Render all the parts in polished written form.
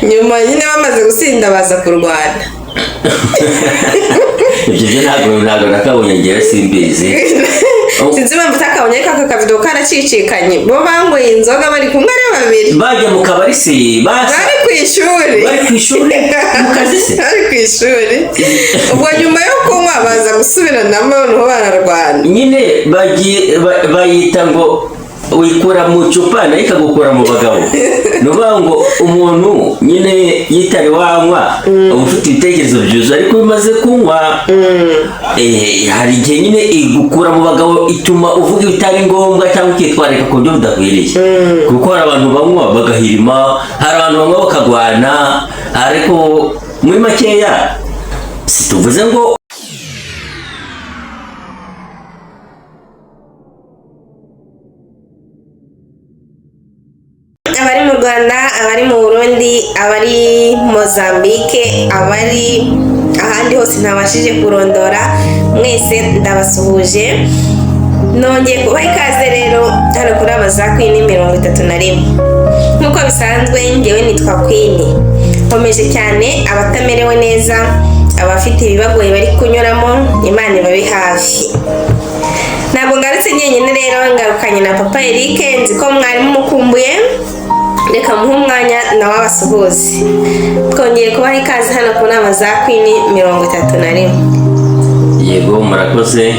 Nyuma nyine bamaze gusinda baza kurwana. Ibyo byo ntabwo nakabonye, ngewe simbizi. Sinzi impamvu utakabonye, ariko aka kavido karacicikanye. Bo banyweye inzoga bari kumwe ari babiri. Bajya mu kabari se basa? Bari ku ishuri. Bari ku ishuri, mu kazi se? Bari ku ishuri. Ubwo nyuma yo kunywa baza gusubiranamo, noneho bararwana. Nyine bagiye bayita ngo wikura mu icupa nayo ikagukura mu bagabo. Ni ukuvuga ngo umuntu nyine yitari wanywa uba ufite ibitekerezo byuzuye, ariko iyo umaze kunywa hari igihe nyine igukura mu bagabo, ituma uvuga ibitari ngombwa cyangwa ukitwararika ku buryo budakwiriye, kuko hari abantu banywa bagahirima, hari abantu banywa bakagwana. Ariko muri makeya si tuvuze ngo Abari mu Rwanda, abari mu Burundi, abari Mozambique, abari ahandi hose ntabashije kurondora, mwese ndabasuhuje, nongeye kubaha ikaze. Rero hano kuri Amaza Queen 31, nk'uko bisanzwe, ngewe nitwa Queen. Nkomeje cyane abatamerewe neza, abafite ibibagoye bari kunyuramo, Imana ibabe hafi. Ntabwo ngarutse njyenyine rero, ngarukanye na Papa Eric. Nzi ko mwari mumukumbuye, reka muhe umwanya nawe abasuhuze. Twongeye kubaha ikaze hano ku nama za Queen 31. Yego, murakoze.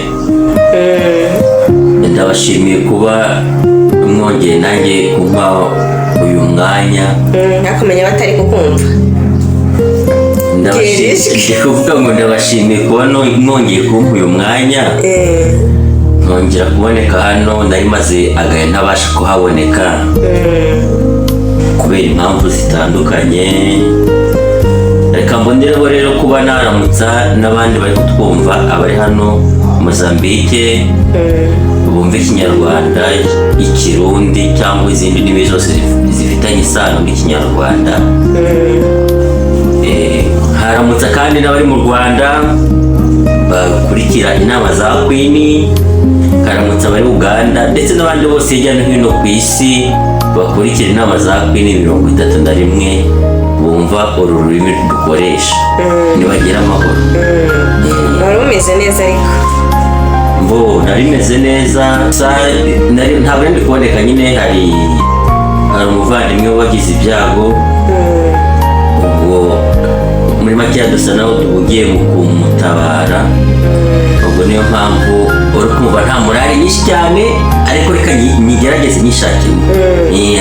Ndabashimiye kuba mwongeye nanjye kumpa uyu mwanya. Ntakumenya batari kukumva. Ndi kuvuga ngo ndabashimiye kuba mwongeye kumpa uyu mwanya, nkongera kuboneka hano. Nari maze agahe ntabasha kuhaboneka kubera impamvu zitandukanye. Reka mbonereho rero kuba naramutsa n'abandi bari kutwumva, abari hano Mozambique bumva Ikinyarwanda, Ikirundi cyangwa izindi ndimi zose zifitanye isano n'Ikinyarwanda. Haramutsa kandi n'abari mu Rwanda bakurikira inama za Queen, haramutsa abari Uganda ndetse n'abandi bose hirya no hino ku isi bakurikira inama za Queen 31, bumva uru rurimi dukoresha. Nibagira amahoro. Wari umeze neza ariko? Mbo nari meze neza. Ntabwo nari kuboneka nyine, hari umuvandimwe wagize ibyago. Ubwo muri makeya dusa naho tuhugiye mu kumutabara. Ubwo niyo mpamvu uri kumva nta morale nyinshi cyane, ariko reka nyigerageze nyishakemo.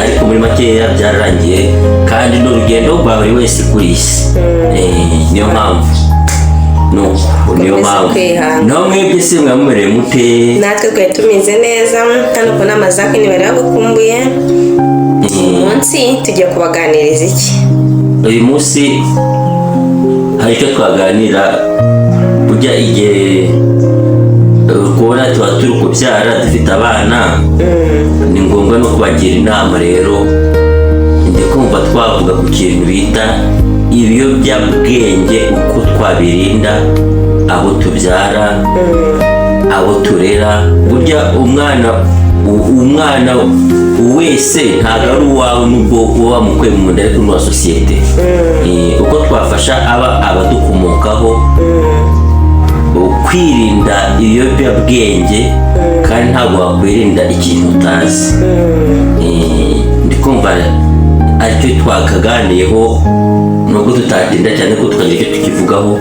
Ariko muri makeya byararangiye, kandi ni urugendo rwa buri wese kuri iyi si. Niyo mpamvu, nuko niyo Komeza mpamvu. kwihangana. Naho mwebwe se mwamumereye mute? Natwe twari tumeze neza hano ku nama za Queen. Bari bagukumbuye. Uyu munsi tugiye kubaganiriza iki? Uyu munsi hari icyo twaganira. Burya igihe kubona tuba turi kubyara, dufite abana, ni ngombwa no kubagira inama. Rero ndi kumva twavuga ku kintu bita ibiyobyabwenge, uko twabirinda abo tubyara, abo turera. Burya umwana wese ntabwo ari uwawe, nubwo uba wamukuye mu nda, ariko ni uwa sosiyete. Uko twafasha aba abadukomokaho kwirinda ibiyobyabwenge, kandi ntabwo wakwirinda ikintu utazi. Ndi kumva aricyo twakaganiyeho, nubwo tutatinda cyane, ko tukagira icyo tukivugaho,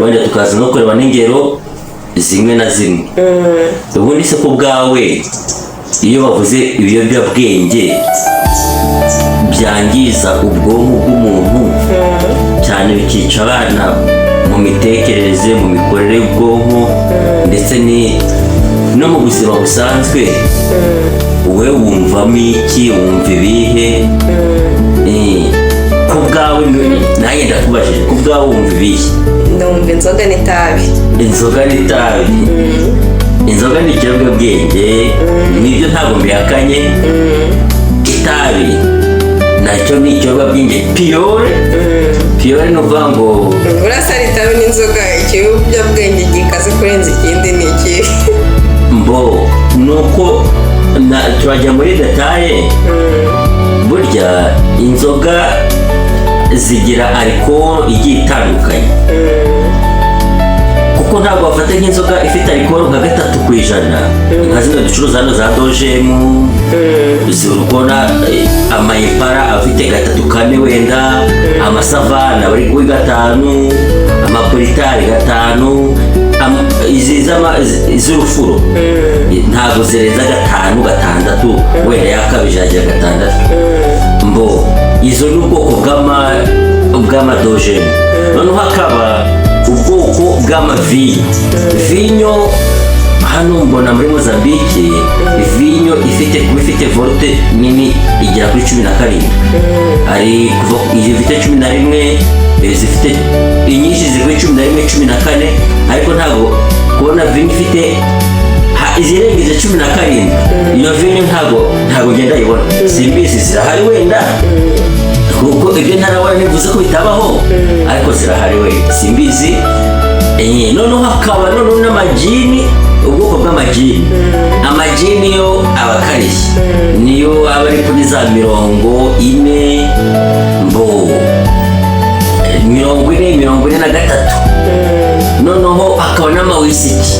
wenda tukaza no kureba n'ingero zimwe na zimwe. Ubundi se ku bwawe, iyo bavuze ibiyobyabwenge byangiza ubwonko bw'umuntu cyane, bikica abana mu mitekerereze, mu mikorere y'ubwonko, ndetse no mu buzima busanzwe, wowe wumvamo iki? Wumva ibihe? Ku bwawe, nanjye ndakubajije, ku bwawe wumva ibihe? Ndumva inzoga n'itabi. Inzoga n'itabi. Inzoga ni ikiyobyabwenge, nibyo, ntabwo mbihakanye. Itabi nacyo ni ikiyobyabwenge pure pure, ni ukuvuga ngo Urasa ari itabi n'inzoga, ikiyobyabwenge gikaze kurenza ikindi ni ikihe? Mbo ni uko turajya muri détails. Burya inzoga zigira alcool igiye itandukanye, kuko ntabwo wafata nk'inzoga ifite alcool nka 3% nka zino ducuruza hano za dojemu. Urabona amayimpara afite 3, 4 wenda, amasavana bari kuri 5, amapuritari 5, izi z'urufuro ntabwo zirenza 5, 6, wenda yakabije yagira 6. Mbo izo ni ubwoko bw'amadojemu. Noneho hakaba ubwoko bw'amavinyo. Vinyo hano mbona muri Mozambique, vinyo ifite kuba ifite volte nini igera kuri 17. Hari kuva izifite 11, zifite inyinshi ziri kuri 11, 14, ariko ntabwo kubona vinyo ifite izirengeje 17. Iyo vinyo ntabwo ngenda yibona, simbizi, zirahari wenda, kuko ibyo ntarabona ntibivuze ko bitabaho, ariko zirahari wenda, simbizi. Noneho hakaba noneho n'amajini, ubwoko bw'amajini. Amajini yo aba akarishye, niyo aba ari kuri za 40, mbo 40, 43. Noneho hakaba n'amawisiki.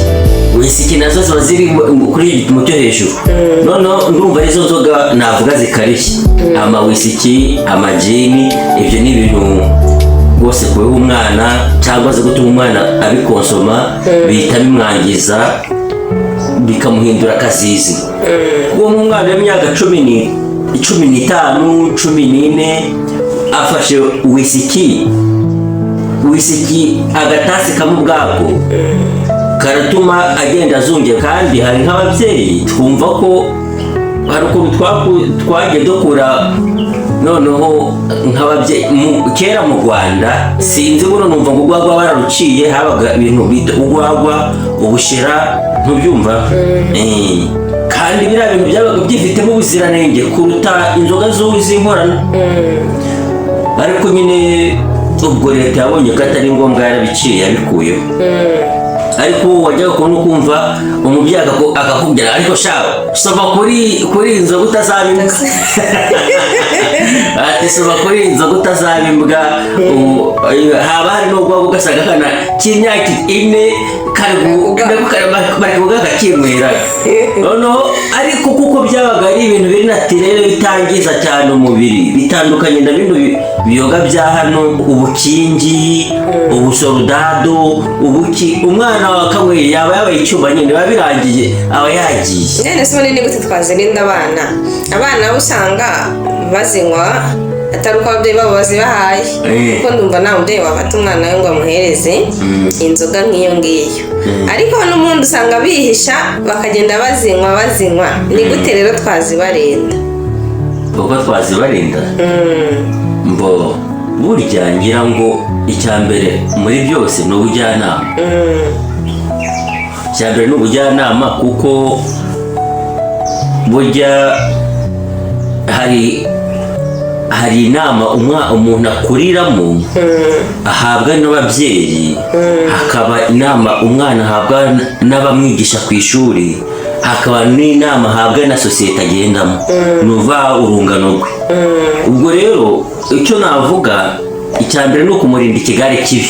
Wisiki nazo ziba ziri kuri igipimo cyo hejuru. Noneho ndumva arizo nzoga navuga zikarishye: amawisiki, amajini. Ibyo ni ibintu rwose kubiha umwana cyangwa se gutuma umwana abikonsoma bihita bimwangiza, bikamuhindura akazizi, kuko nk'umwana w'imyaka 15, 14 afashe wisiki agatasi kamwe ubwako karatuma agenda azungira. Kandi hari nk'ababyeyi twumva ko hari ukuntu twagiye dukura. Noneho nk'ababyeyi kera mu Rwanda, sinzi, buno numva ngo urwagwa bararuciye, habaga ibintu bita urwagwa, ubushera, ntubyumva? Kandi biriya bintu byabaga byifitemo ubuziranenge kuruta inzoga z'ubu z'inkorano, ariko nyine ubwo leta yabonye ko atari ngombwa, yarabiciye, yabikuyeho. Ariko wajyaga kubona ukumva umubyeyi akakubwira: "Ariko sha, soma kuri iyi nzoga utazaba imbwa." Ati: "Soma kuri iyi nzoga utazaba imbwa." Haba hari n'ubwo ugasanga akana k'imyaka 4 bari kugaga kakinywera. Noneho ariko kuko byabaga ari ibintu biri naturel, bitangiza cyane umubiri, bitandukanye na bino biyoga bya hano, ubukingi, ubusorudado, ubuki. Umwana wawe akanyweye yaba yabaye icyuma nyine, biba birangiye, aba yagiye. None se ubundi ni gute twazirinda abana? Abana bo usanga bazinywa atari uko ababyeyi babo bazibahaye, kuko ndumva nta mubyeyi wafata umwana we ngo amuhereze inzoga nk'iyo ngiyo, ariko n'ubundi usanga bihisha bakagenda bazinywa bazinywa. Ni gute rero twazibarinda? Uko twazibarinda, mbo burya ngira ngo icya mbere muri byose ni ubujyanama. Icya mbere ni ubujyanama, kuko burya hari inama umuntu akuriramo ahabwa n'ababyeyi, hakaba inama umwana ahabwa n'abamwigisha ku ishuri, hakaba n'inama ahabwa na sosiyete agendamo, ni uvuga urungano rwe. Ubwo rero icyo navuga, icya mbere ni ukumurinda ikigare kibi,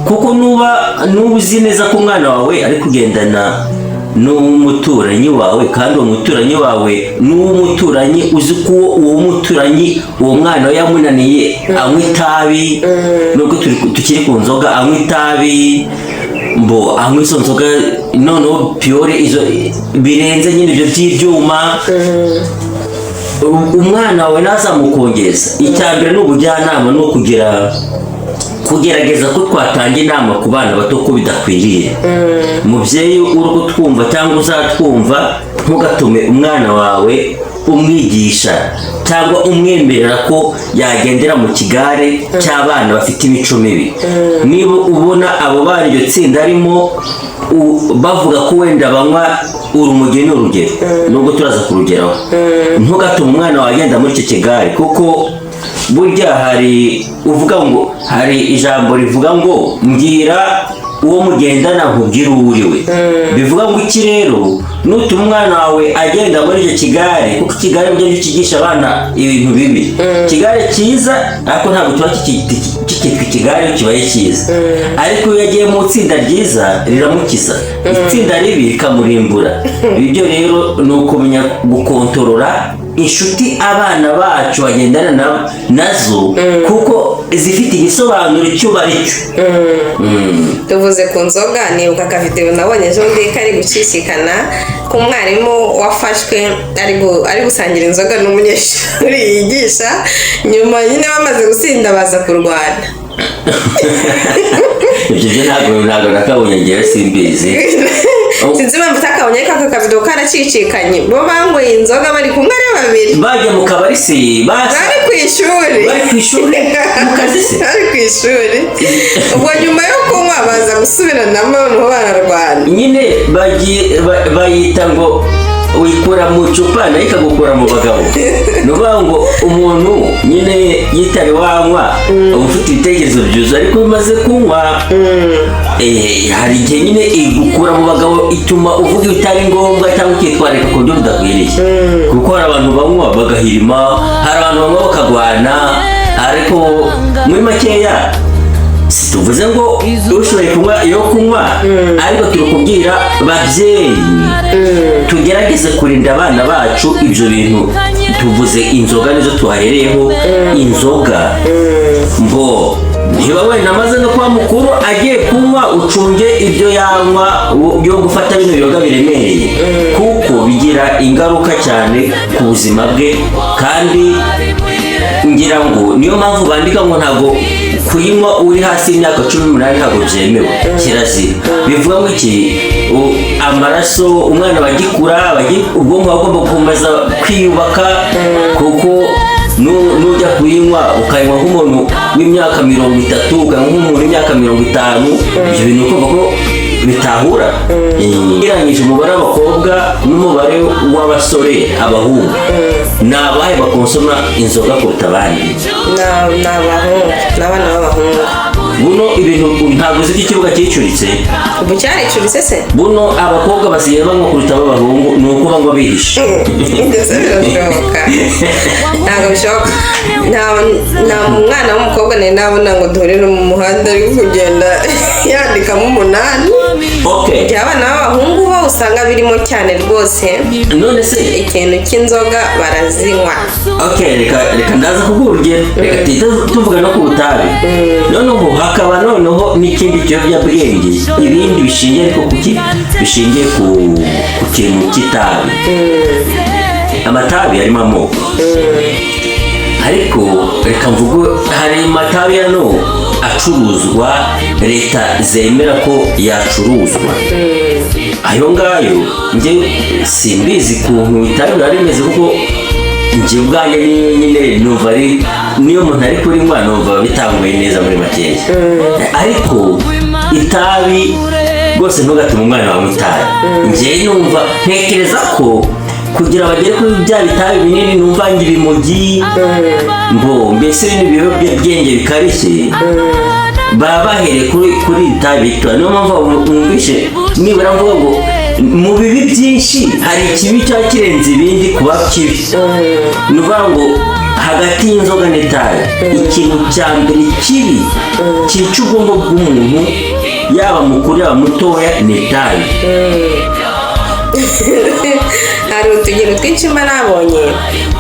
kuko nuba uzi neza ko umwana wawe ari kugendana n'umuturanyi wawe, kandi uwo muturanyi wawe n'uw'umuturanyi, uzi ko uwo muturanyi uwo mwana we yamunaniye, anywa itabi, nubwo tukiri ku nzoga, anywa itabi, mbo anywa izo nzoga noneho pure, izo birenze nyine, ibyo by'ibyuma, umwana wawe ntazamukongeza. Icya mbere ni ubujyanama, ni ukugira kugerageza ko twatanga inama ku bana bato ko bidakwiriye. Mubyeyi uri kutwumva cyangwa uzatwumva, ntugatume umwana wawe umwigisha cyangwa umwemerera ko yagendera mu kigare cy'abana bafite imico mibi. Niba ubona abo bana, iryo tsinda arimo, bavuga ko wenda banywa urumogi, ni urugero, nubwo turaza kurugeraho, ntugatume umwana wawe agenda muri icyo kigare, kuko burya hari uvuga ngo, hari ijambo rivuga ngo: "Mbwira uwo mugendana nkubwire uwo uri we." Bivuga ngo iki rero? Nutuma umwana wawe agenda muri icyo kigare, kuko ikigare burya nicyo cyigisha abana ibintu bibi. Ikigare cyiza ariko ntabwo kiba kikitwa ikigare iyo kibaye cyiza, ariko iyo yagiye mu itsinda ryiza riramukiza, itsinda ribi rikamurimbura. Ibyo rero ni ukumenya gukontorora inshuti abana bacu bagendana nazo, kuko zifite igisobanuro icyo bari cyo. Tuvuze ku nzoga, nibuka akavidewo nabonye ejo bundi kari gucicikana k'umwarimu wafashwe ari gusangira inzoga n'umunyeshuri yigisha. Nyuma nyine bamaze gusinda baza kurwana. Ibyo byo ntabwo nakabonye, ngewe simbizi. Sinzi impamvu utakabonye, ariko aka kavidewo karacicikanye. Bo banyweye inzoga bari kumwe ari babiri. Bajya mu kabari se basa? Bari ku ishuri. Bari ku ishuri, mu kazi se? Bari ku ishuri. Ubwo nyuma yo kunywa baza gusubiranamo, noneho bararwana. Nyine bagiye bayita ngo wikura mu icupa nayo ikagukura mu bagabo. Ni ukuvuga ngo umuntu nyine yitari wanywa uba ufite ibitekerezo byuzuye, ariko iyo umaze kunywa, hari igihe nyine igukura mu bagabo, ituma uvuga ibitari ngombwa cyangwa ukitwararika ku buryo budakwiriye, kuko hari abantu banywa bagahirima, hari abantu banywa bakagwana. Ariko muri makeya si tuvuze ngo ushoboye kunywa iyo kunywa, ariko turi kubwira babyeyi tugerageze kurinda abana bacu ibyo bintu. Tuvuze inzoga nizo tuhahereyeho. Inzoga mbo niba wenda amaze no kuba mukuru agiye kunywa, ucunge ibyo yanywa byo gufata bino biyoga biremereye, kuko bigira ingaruka cyane ku buzima bwe. Kandi ngira ngo niyo mpamvu bandika ngo ntabwo kuyinywa uri hasi y'imyaka 18 ntabwo byemewe, kirazira. Bivuga ngo iki? Amaraso umwana bagikura, ubwonko buba bugomba gukomeza kwiyubaka, kuko nujya kuyinywa ukayinywa nk'umuntu w'imyaka 30, ukanywa nk'umuntu w'imyaka 50, ibyo bintu ukumva ko bitahura. Ugereranyije umubare w'abakobwa n'umubare w'abasore, abahungu ni abahe bakonsoma inzoga kuruta abandi? Ni abahungu, ni abana b'abahungu. Buno ibintu ntabwo uzi ko ikibuga cyicuritse. Ubu cyaricuritse se? Buno abakobwa basigaye banywa kuruta ab'abahungu, ni uko banywa bihishe. Ndetse birashoboka? Ntabwo bishoboka. Nta mwana w'umukobwa nari nabona ngo duhurire mu muhanda ari kugenda yandikamo 8. Igihe abana b'abahungu bo usanga birimo cyane rwose. None se? Ikintu cy'inzoga barazinywa. Okay, reka ndaza kuguha urugero. Reka tuhite tuvuga no ku butabi, noneho hakaba noneho n'ikindi kiyobyabwenge, ibindi bishingiye, ariko kuki bishingiye ku kintu cy'itabi. Amatabi arimo amoko, ariko reka mvuge hari amatabi hano acuruzwa leta zemera ko yacuruzwa. Ayo ngayo njye simbizi ukuntu itabi biba rimeze, kuko njye ubwanjye niyo nyine numva ari niyo umuntu ari kurinywa numva bitanguye neza muri makeya. Ariko itabi rwose ntugatume umwana wawe itabi. Njye numva ntekereza ko kugira bagere kuri bya bitabi binini, numva ngo ibimogi, ngo mbese ibindi biyobyabwenge bikarishye, baba bahereye kuri iri tabi rito. Niyo mpamvu wumvishe nibura mvuga ngo mu bibi byinshi hari ikibi cyaba kirenze ibindi kuba kibi. Ni ukuvuga ngo hagati y'inzoga n'itabi, ikintu cya mbere kibi cyica ubwonko bw'umuntu, yaba mukuru yaba mutoya, ni itabi. Hari utugero twinshi mba nabonye.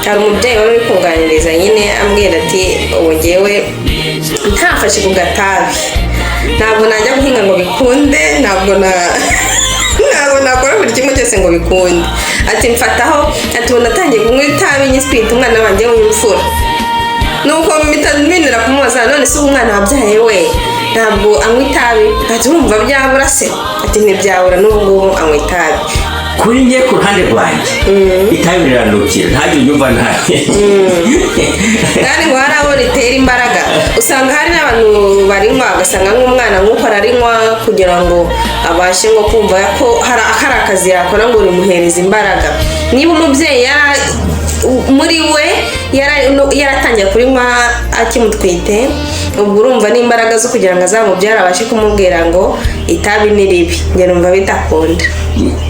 Hari umubyeyi wari uri kunganiriza nyine ambwira ati: "Ubu ngewe ntafashe ku gatabi ntabwo najya guhinga ngo bikunde, ntabwo nakora buri kimwe cyose ngo bikunde." Ati: "Mfataho." Ati: "Ubu natangiye kunywa itabi nyitwite umwana wanjye w'imfura." Nuko mpita mpindura kumubaza: "None se ubu umwana wabyaye we ntabwo anywa itabi?" Ati: "Urumva byabura se?" Ati: "Ntibyabura, n'ubu ngubu anywa itabi." Kuri njye, ku ruhande rwanjye, itabi riranukira, ntagire unyumva nabi. Kandi ngo hari aho ritera imbaraga. Usanga hari n'abantu barinywa, ugasanga nk'umwana nk'uko ararinywa kugira ngo abashe ngo kumva ko hari akazi yakora, ngo rimuhereza imbaraga. Niba umubyeyi muri we yaratangiye kurinywa akimutwite, ubwo urumva n'imbaraga zo kugira ngo azamubyare abashe kumubwira ngo itabi ni ribi, njye numva bidakunda.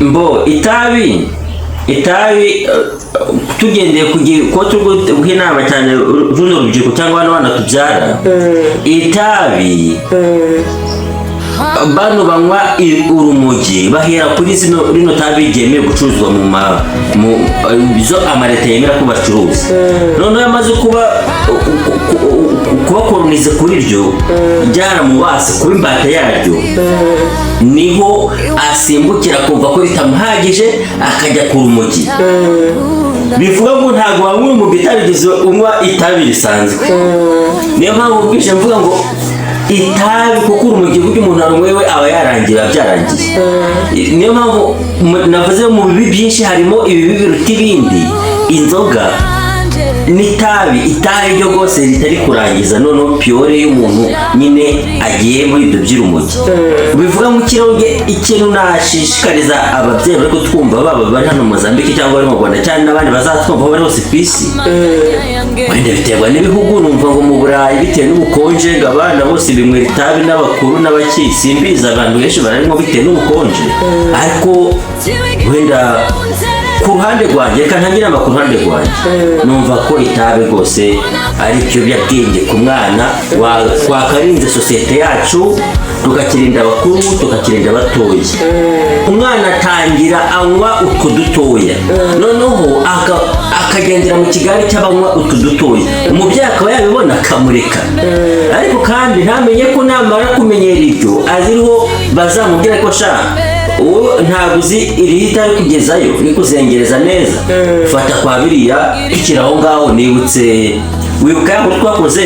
Mbo itabi tugendeye ku gihe ko turi guha inama cyane runo rubyiruko cyangwa bano bana tubyara, itabi, bano banywa urumogi bahera kuri rino tabi ryemewe gucuruzwa mu ma mu zo amaleta yemera ko bacuruza. Noneho iyo amaze kubakoroniza kuri ryo, ryaramubase kuba imbata yaryo, niho asimbukira kumva ko ritamuhagije, akajya ku rumogi. Bivuga ngo ntabwo wanywa urumogi utarigeze unywa itabi risanzwe. Niyo mpamvu bwije mvuga ngo itabi, kuko urumogi burya umuntu arunyweye aba yarangiye, biba byarangiye. Niyo mpamvu navuze mu bibi byinshi harimo ibibi biruta ibindi, inzoga n'itabi. Itabi ryo rwose ritari kurangiza, noneho piyore y'umuntu nyine agiye muri ibyo by'urumogi. Bivuga mu kirenge, ikintu nashishikariza ababyeyi bari kutwumva, baba bari hano Mozambique cyangwa bari mu Rwanda cyangwa n'abandi bazatwumva aho bari hose ku isi, wenda biterwa n'ibihugu, numva ngo mu Burayi bitewe n'ubukonje ngo abana bose binywera itabi, n'abakuru n'abakiri, simbizi, abantu benshi bararimo bitewe n'ubukonje. Ariko wenda ku ruhande rwanjye, reka ntangire inama ku ruhande rwanjye, numva ko itabi rwose ari ikiyobyabwenge ku mwana. Twakarinze sosiyete yacu, tukakirinda abakuru, tukakirinda abatoya. Umwana atangira anywa utwo dutoya, noneho akagendera mu kigare cy'abanywa utwo dutoya. Umubyeyi akaba yabibona akamureka, ariko kandi ntamenye ko namara kumenyera ibyo aziriho bazamubwira ko sha, wowe ntabwo uzi iri hita kugezayo rikuzengereza neza, fata kwa biriya. Tukiri aho ngaho, nibutse, wibuka ya nkuru twakoze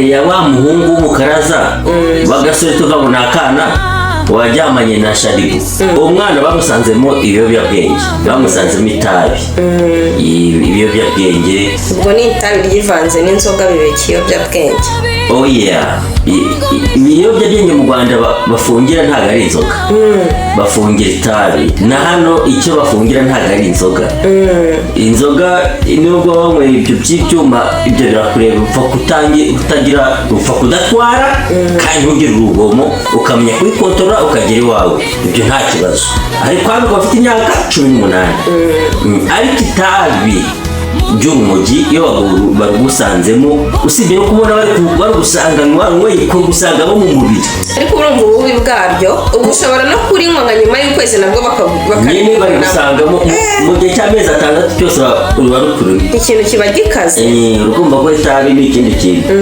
ya wa muhungu w'umukaraza w'agasore, tuva ngo ni akana waryamanye na Shadibu? Uwo mwana bamusanzemo ibiyobyabwenge, bamusanzemo itabi, ibiyobyabwenge. Ubwo ni itabi ryivanze n'inzoga biba ikiyobyabwenge. Oh yeah. Ibiyobyabwenge mu Rwanda bafungira ntabwo ari inzoga, bafungira itabi. Na hano icyo bafungira ntabwo ari inzoga. Inzoga nubwo banyweye ibyo by'ibyuma, ibyo birakureba, upfa kutagira, upfa kudatwara kandi ntugire urugomo, ukamenya kuyikontorora ukagera iwawe, ibyo nta kibazo. Ariko hano ukaba ufite imyaka 18. Ariko itabi ry'urumogi iyo barugusanzemo, usibye no kubona bari gusanga wanyweye, kurugusangamo mu mubiri. Ariko urumva ububi bwaryo, ubwo ushobora no kurinywa nka nyuma y'ukwezi nabwo Nyine bari bakaribonamo. gusangamo mu gihe cy'amezi 6 cyose ruba rukuriwe. Ikintu kiba gikaze. Urumva ko itabi ni ikindi kintu.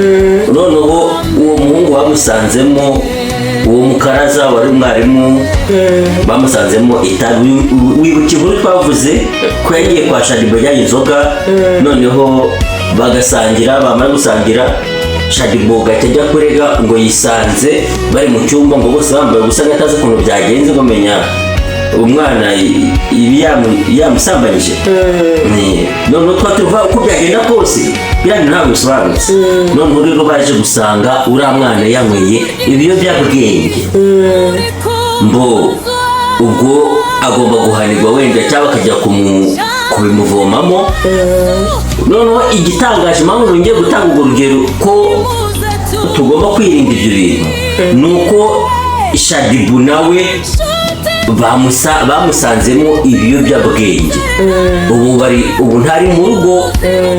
Noneho uwo muhungu bamusanzemo, uwo mukaraza wari umwarimu, bamusanzemo itabi. Wibuka inkuru twavuze ko yagiye kwa Shadibo ajyanye inzoga, noneho bagasangira, bamara gusangira Shadibo gahita ajya kurega ngo yisanze bari mu cyumba, ngo bose bambaye ubusa, ngo atazi ukuntu byagenze, ngo menya umwana ibi yamusambanyije. Noneho twa tuva uko byagenda kose, biriya bintu ntabwo bisobanutse. Noneho rero baje gusanga uriya mwana yanyweye ibiyobyabwenge, mbo ubwo agomba guhanirwa wenda cyangwa akajya kubimuvomamo. Noneho igitangaje, impamvu nongeye gutanga urwo rugero ko tugomba kwirinda ibyo bintu, ni uko Shadibu nawe bamusanzemo ibiyobyabwenge. Ubu bari, ubu ntari mu rugo,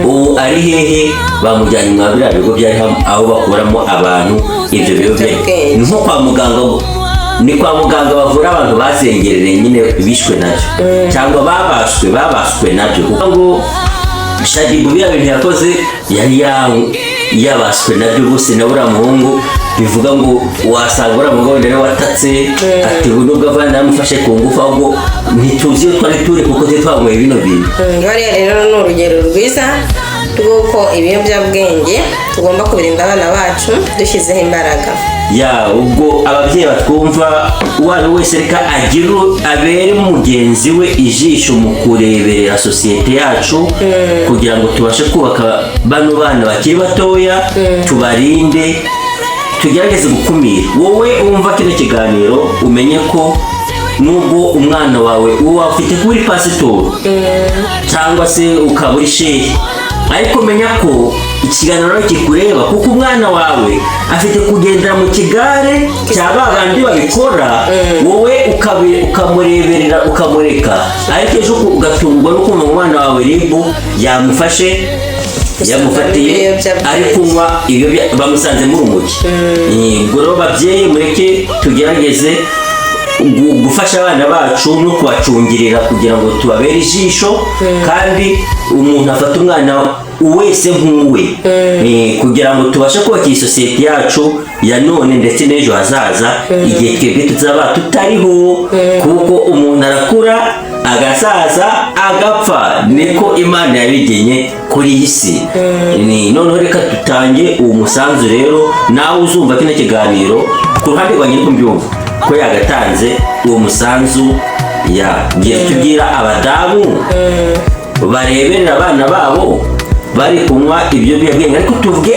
ubu ari hehe? Bamujyanye mwa biriya bigo byari aho bakuramo abantu ibyo biyobyabwenge. Ni nko kwa muganga, ni kwa muganga bavura abantu bazengerereye nyine, bishwe nabyo cyangwa babaswe nabyo, kuko ngo Shadibu biriya bintu yakoze yari yabaswe nabyo rwose na uriya muhungu. Bivuga ngo wasanga uriya muhungu wenda ariwe watatse ati ubu nubwo avana yamufashe ku ngufu, ahubwo ntituzi iyo twari turi kuko twari twanyweye bino bintu. Bariya rero ni urugero rwiza rw'uko ibiyobyabwenge tugomba kubirinda abana bacu dushyizeho imbaraga. Ya, ubwo ababyeyi batwumva, uwo ari we wese, reka agire abere mugenzi we ijisho mu kureberera sosiyete yacu, kugira ngo tubashe kubaka bano bana bakiri batoya, tubarinde, tugerageze gukumira. Wowe wumva kino kiganiro, umenye ko nubwo umwana wawe uwo afite kuba uri pasitori cyangwa se ukaba uri shehe, ariko menya ko Ikiganiro rero kikureba, kuko umwana wawe afite kugendera mu kigare cya ba bandi babikora, wowe ukamureberera, ukamureka, ariko ejo ugatungurwa no kumva umwana wawe RIB yamufashe, yamufatiye ibiyobyabwenge. Ari kunywa bamusanzemo urumogi. Ubwo rero babyeyi, mureke tugerageze gufasha abana bacu no kubacungirira kugira ngo tubabere ijisho, kandi umuntu afate umwana wese nk'uwe, kugira ngo tubashe kubaka iyi sosiyete yacu ya none ndetse n'ejo hazaza, igihe twebwe tuzaba tutariho, kuko umuntu arakura, agasaza, agapfa, niko Imana yabigenye kuri iyi si. Noneho reka dutange uwo musanzu rero. Nawe uzumva kino kiganiro, ku ruhande rwanjye niko mbyumva ko yagatanze uwo musanzu. Ya ngiye tubwira abadamu bareberera abana babo bari kunywa ibiyobyabwenge, ariko tuvuge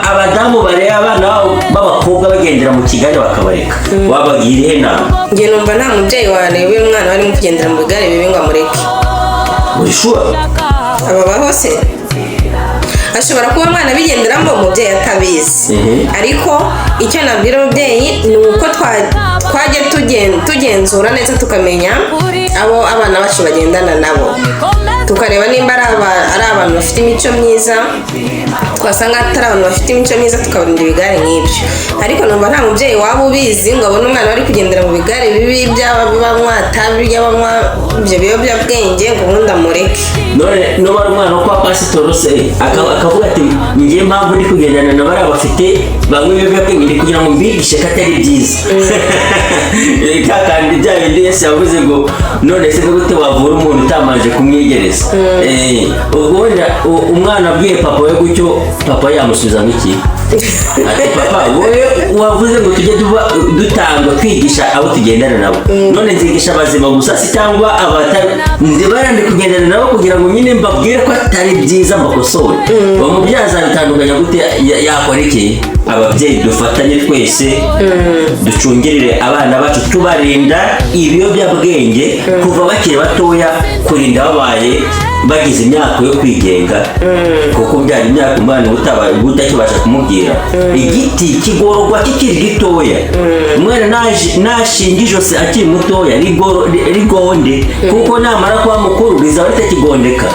abadamu bareba abana babo b'abakobwa bagendera mu kigare bakabareka, wababwira ihe nama? Njye numva nta mubyeyi wareba uyu mwana barimo kugendera mu bigare bibi ngo amureke. Uri sure? Aba baho se ashobora kuba umwana abigenderamo umubyeyi atabizi. Ariko icyo nabwira umubyeyi ni uko twajya tugenzura neza, tukamenya abo abana bacu bagendana nabo, tukareba nimba ari abantu bafite imico myiza. Twasanga atari abantu bafite imico myiza, tukabarinda ibigare nk'ibyo. Ariko numva nta mubyeyi waba ubizi ngo abone umwana bari kugendera mu bigare bibi by'abanywa tabi, by'abanywa ibyo biyobyabwenge, ngo ubundi amureke. None nuba ari umwana wo kwa pasitoro se, akavuga ati: "Ngiye, mpamvu ndi kugendana na bariya bafite banywa ibiyobyabwenge ndi kugira ngo mbigishe ko atari byiza." Ka kandi bya bindi Yesu yavuze ngo: "None se ni gute wavura umuntu utamanje kumwigereza?" Ubwo wenda umwana abwiye papa we gutyo, papa yamusubiza ngo iki? Ati: "Papa, wowe wavuze ngo tujye tuba dutanga twigisha abo tugendana nabo, none nzigisha abazima gusa se cyangwa abatari? Ndibara ndi kugendana nabo kugira ngo nyine mbabwire ko atari byiza, mbakosore." Uwo mubyeyi azabitandukanya gute? Yakora iki? Ababyeyi dufatanye twese ducungirire abana bacu, tubarinda ibiyobyabwenge kuva bakiri batoya, kurinda babaye bagize imyaka yo kwigenga, kuko byari imyaka umwana utakibasha kumubwira. Igiti kigororwa kikiri gitoya. Umwana nashinga ijosi akiri mutoya, rigonde, kuko namara kuba mukuru rizaba ritakigondeka.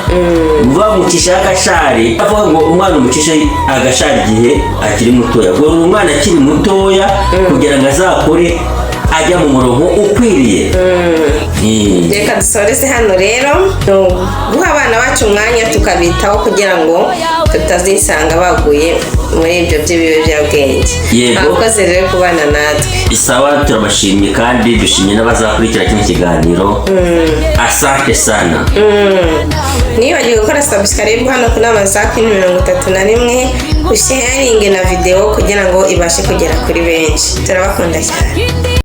Bamucisha agashari, avuga ngo umwana umucishe agashari igihe akiri mutoya. Gorora umwana akiri mutoya kugira ngo azakure ajya mu murongo ukwiriye. Reka dusoreze hano rero. Ni guha abana bacu umwanya, tukabitaho kugira ngo tutazisanga baguye muri ibyo by'ibiyobyabwenge. Yego. Mwakoze rero kubana natwe. Isawa, turabashimye kandi dushimye n'abazakurikira kino kiganiro. Asante sana. Ntiwibagirwe gukora subscribe hano ku Nama za Queen 31, usharinge na videwo kugira ngo ibashe kugera kuri benshi. Turabakunda cyane.